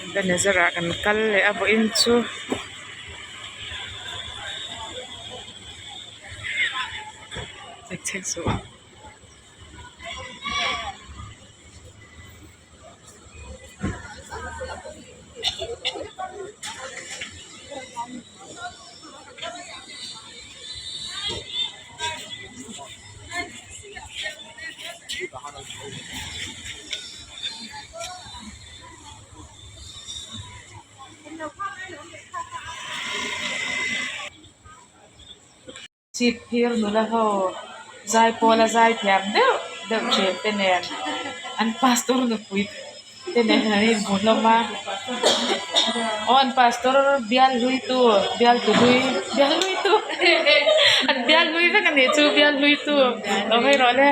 Ebenezer ah kan kal leh a vawiin chu chek chek suh. Chip phir nula ho zai pawla zai thiam deuh deuh thin te nen an pastor nupui te nen an inhmu hlawm a aw an pastor bial hlui tu bial tu hlui bial hlui tu an bial hlui vek a nih chu bial hlui tu lo hawi rawh le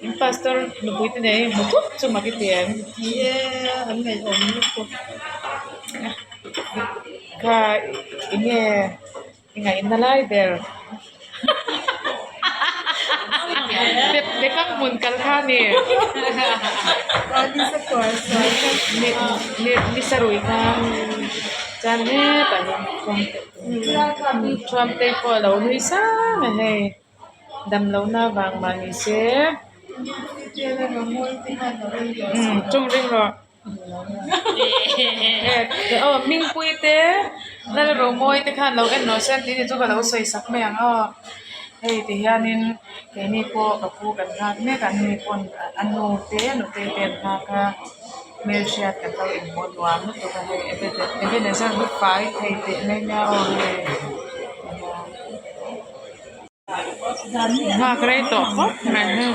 in pastor nupui te nen an inhmu thup chu mak i ti em kha eng nge. I ngaihna lai ber Bekang hmun kal kha a ni Ni sarui kha chuan hetah hian Thuamte pawh a lo nui sang a hei damlohna vang mah ni se tawng ring rawh. Aw Hmingpui te Lalromawi te khan lo en rawh se tih ni chu ka lo sawi sak mai ang aw hei ti hianin keini pawh ka pu kan nghak mek a an ni pawn a nu te nutei te an nghak a hmelhriat kan lo inhmuh nuam lutuk a hei Ebenezer hi fai thei teh mai nia aw hei. Nghak rei tawh khawp mai hei.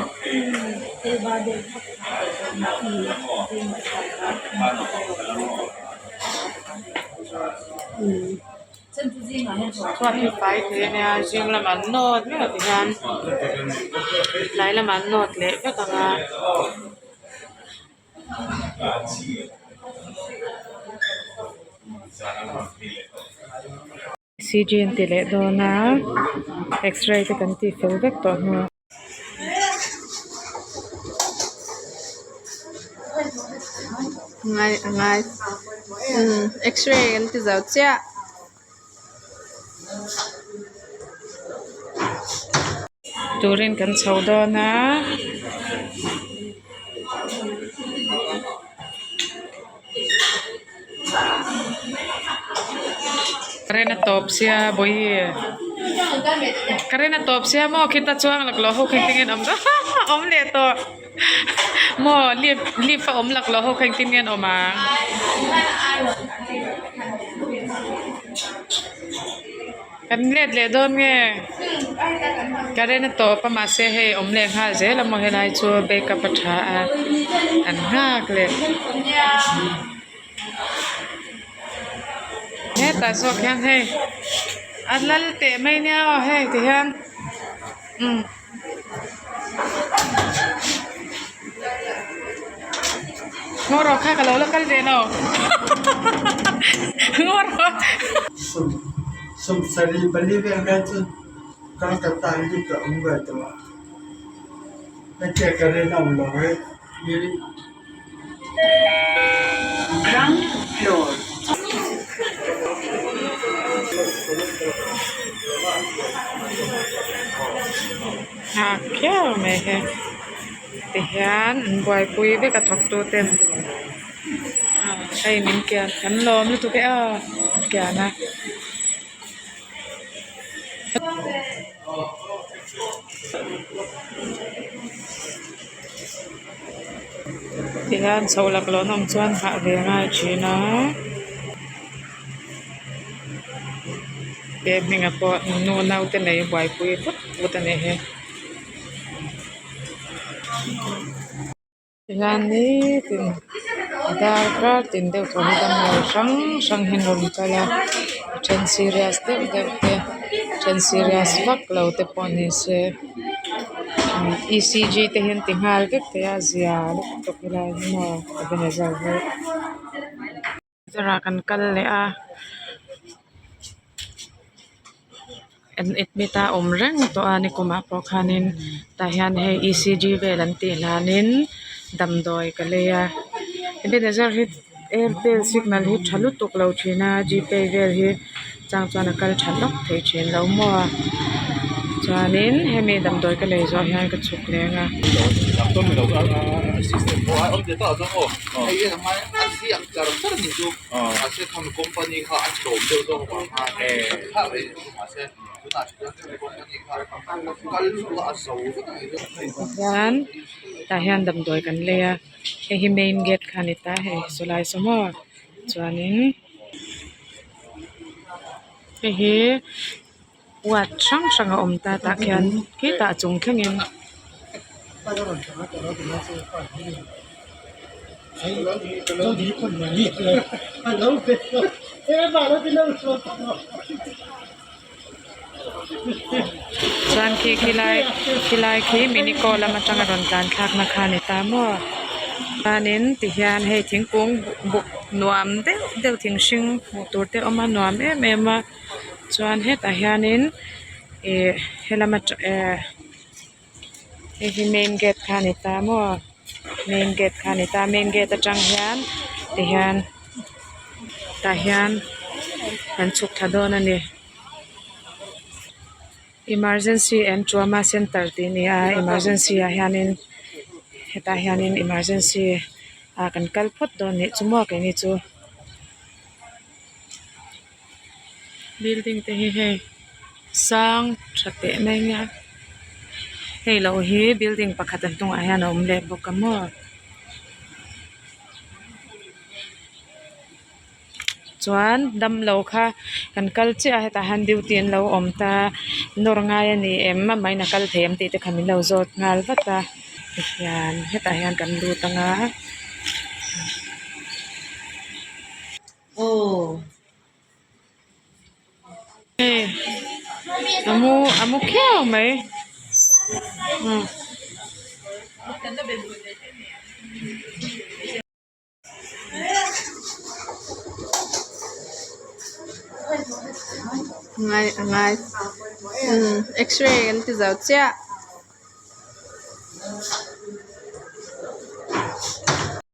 Chhuat hi fai thei a nia zing lamah an nawt vek a tihian tlai lamah an nawt leh vek ang a. E C G an ti leh dawn a x-ray te kan tih fel vek tawh hnu ah. Ngai a ngai umm x-ray an ti zo chiah. Turin kan chho dawn a. Current a tawp sia bawihi current a tawp sia maw khita chuang laklawh ho kha engtin nge an awm awm leh tawh maw lift lift a awm laklawh ho kha engtin nge an awm ang. Kan let leh dawn nge current a tawp a mahse hei awm leh nghal zel a maw helai chu backup a tha a an nghak leh hetah zawk hian hei a lal teh mai nia aw hei ti hian umm. Ngaw rawh kha ka lo la kal ve lo ngaw rawh. Nghak khiau mai he tihian an buaipui vek a thawk tu ten hei min kian kan lawm lutuk e aw an kian a. Tihian chho laklawh an awm chuan hah ve ngai thin a te hmingah pawh nu naute nei buaipui vut vut a nih hi. Tihian nitin darkar tin deuh tawh hi damlo hrang hrang hian rawn kal a a then serious deuh deuh te a then serious vak lo te pawh ni se E C G te hi an ti nghal vek thei a zia lutuk helai hi maw Ebenezer hi. Chawrah kan kal leh a an admit a awm reng tawh a nikumah pawh khanin tah hian hei E C G vel an tih hlanin damdawi ka lei a. Ebenezer hi airtel signal hi tha lutuk lo thin a gpay vel hi chang chuan a kal tha hlawk thei thin lo maw chuanin hemi damdawi ka lei zawh hian ka chhuk leng a. Tihian tah hian damdawi kan lei a hei hi main gate kha a ni ta hei sawlai saw maw chuanin hei hi ward hrang hrang a awm ta tah khian khitah a chung thlengin. Chuan khi khilai khilai khi minico lam atanga rawn tlan thlakna kha a ni ta maw chuanin tihian hei thingkung buk nuam deuh deuh thing hring hmuh tur te a awm a nuam em em a chuan hetah hianin ih helam atang eh hei hi main gate kha a ni ta maw main gate kha a ni ta main gate atang hian tihian tah hian kan chhuk thla dawn a ni emergency and trauma center tih a ni a emergency ah hianin hetah hianin emergency ah kan kal phawt dawn anih chu maw keini chu building te hi hei sang tha teh mai nia hei loh hi building pakhat a hnungah hian a awm leh bawk a maw. Chuan damlo kha kan kal chiah a hetah hian duty an lo awm ta nawr ngai a ni em amahin a kal thei em tih te kha min lo zawt nghal vat a tihian hetah hian kan lut ang a. Hei a mu a mu khiau mai umm. Ngai a ngai umm x-ray an ti zo chiah.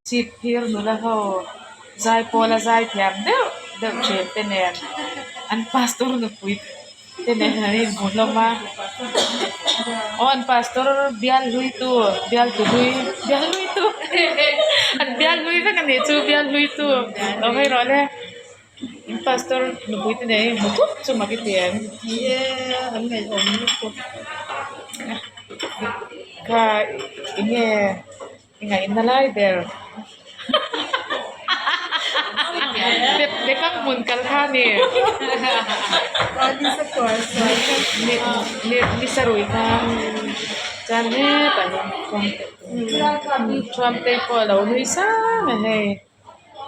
Chhip phir nula ho zaipawl a zai thiam deuh deuh thin te nen an pastor nupui te nen an inhmu hlawm a aw an pastor bial hlui tu bial tu hlui bial hlui tu an bial hlui vek a nih chu bial hlui tu lo hawi rawh le in pastor nupui te nen an inhmu thut chu mak i ti em kha eng nge. I ngaihna lai ber. Bekang hmun kal kha a ni. Ni sarui kha. Chuan hetah hian Thuamtei pawh a lo nui sang a hei.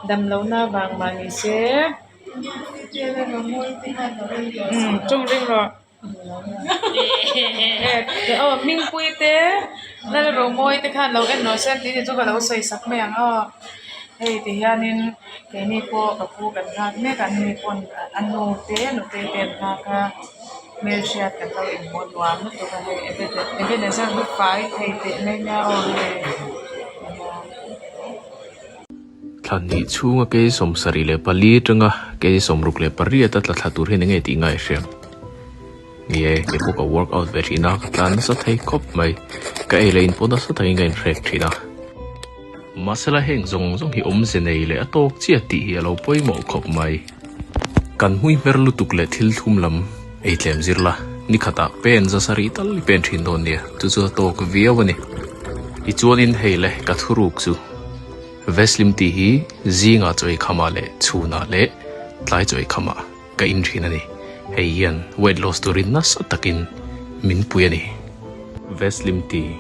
Damlohna vang mah ni se. Ṭawng ring rawh. Aw Hmingpui te Lalromawi te khan lo en rawh se tih ni chu ka lo sawi sak mai ang aw hei ti hianin keini pawh ka pu kan nghak mek a anni pawn a nu te nute te an nghak a hmelhriat kan lo inhmuh nuam lutuk a hei Ebenezer hi fai thei teh mai nia aw hei. Thla hnih chhunga kei 74 atanga kei 68 a tla thla tur hian enge tih ngai hria. Ni e, kei pawh ka work out ve thin a, ka tlan nasa thei khawp mai. Ka ei leh in pawh nasa takin ka inhrek thin a. Mahsela heng zawng zawng hi awmze nei leh a tawk chiah tih hi a lo pawimawh khawp mai. Kan hmui hmer lutuk leh thil thlum lam ei tlem zir la, ni khatah pen za sarih tal i pen thin dawn nia, chu chu a tawk viau a ni. Tichuanin hei le ka thuruk chu. Veslim tih hi zingah chaw ei khamah leh chhunah leh tlai chaw ei khamah ka in thin a ni. Hei hian weight loss turin nasa takin min pui a ni. Veslim tea.